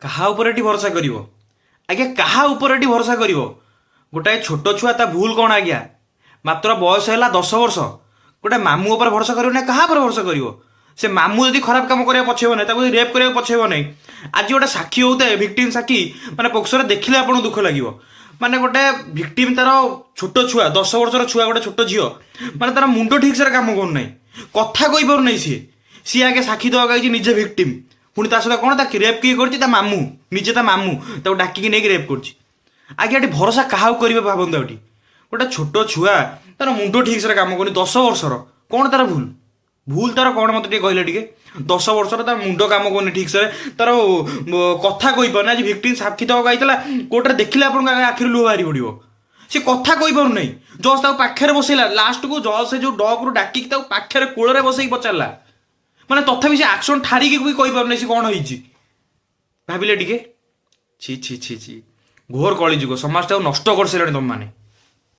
କାହା ଉପରେ ଏଠି ଭରସା କରିବ ଆଜ୍ଞା? କାହା ଉପରେ ଏଠି ଭରସା କରିବ? ଗୋଟାଏ ଛୋଟ ଛୁଆ, ତା ଭୁଲ କ'ଣ ଆଜ୍ଞା? ମାତ୍ର ବୟସ ହେଲା 10 ବର୍ଷ। ଗୋଟେ ମାମୁଁ ଉପରେ ଭରସା କରିବ ନା କାହା ଉପରେ ଭରସା କରିବ? ସେ ମାମୁଁ ଯଦି ଖରାପ କାମ କରିବାକୁ ପଛେଇବ ନାହିଁ, ତାକୁ ରେପ୍ କରିବାକୁ ପଛେଇବ ନାହିଁ। ଆଜି ଗୋଟେ ସାକ୍ଷୀ ହଉଥାଏ, ଭିକ୍ଟିମ୍ ସାକ୍ଷୀ, ମାନେ ପୋକ୍ସୋରେ ଦେଖିଲେ ଆପଣଙ୍କୁ ଦୁଃଖ ଲାଗିବ। ମାନେ ଗୋଟେ ଭିକ୍ଟିମ୍, ତାର ଛୋଟ ଛୁଆ, 10 ବର୍ଷର ଛୁଆ, ଗୋଟେ ଛୋଟ ଝିଅ, ମାନେ ତାର ମୁଣ୍ଡ ଠିକ୍ ସେରେ କାମ କରୁନାହିଁ, କଥା କହିପାରୁନାହିଁ ସିଏ। ସିଏ ଆଗେ ସାକ୍ଷୀ ଦେବାକୁ ଆଇଛି, ନିଜେ ଭିକ୍ଟିମ୍। ପୁଣି ତା ସହିତ କ'ଣ ତା ରେପ୍ କିଏ କରିଛି? ତା ମାମୁଁ, ନିଜେ ତା ମାମୁଁ ତାକୁ ଡାକିକି ନେଇକି ରେପ୍ କରୁଛି। ଆଜ୍ଞା, ଏଠି ଭରସା କାହାକୁ କରିବେ ଭାବନ୍ତୁ। ଏଠି ଗୋଟେ ଛୋଟ ଛୁଆ, ତାର ମୁଣ୍ଡ ଠିକ୍ ସେରେ କାମ କରୁନି, 10 ବର୍ଷର। କ'ଣ ତାର ଭୁଲ? ଭୁଲ ତାର କ'ଣ, ମୋତେ ଟିକେ କହିଲେ ଟିକେ। 10 ବର୍ଷର, ତାର ମୁଣ୍ଡ କାମ କରୁନି ଠିକ୍ ସେରେ, ତାର କଥା କହିପାରୁନି। ଆଜି ଭିକ୍ଟିମ୍ ସାକ୍ଷୀ ଦେବାକୁ ଆଇଥିଲା କୋର୍ଟରେ, ଦେଖିଲେ ଆପଣଙ୍କ ଆଖିରୁ ଲୁହ ବାହାରି ପଡ଼ିବ। ସେ କଥା କହିପାରୁନାହିଁ। ଜଜ୍ ତାକୁ ପାଖରେ ବସେଇଲା। ଲାଷ୍ଟକୁ ଜଜ୍ ସେ ଯୋଉ ଡକରୁ ଡାକିକି ତାକୁ ପାଖରେ କୋଳରେ ବସେଇକି ପଚାରିଲା। ମାନେ ତଥାପି ସେ ଆକ୍ସନ ଠାରିକି ବି କହିପାରୁନାହିଁ ସେ କ'ଣ ହେଇଛି। ଭାବିଲେ ଟିକେ, ଛି ଛି ଛି ଛି, ଘୋର କଳିଯୁଗ। ସମାଜଟାକୁ ନଷ୍ଟ କରିସାରିଲାଣି ତମମାନେ।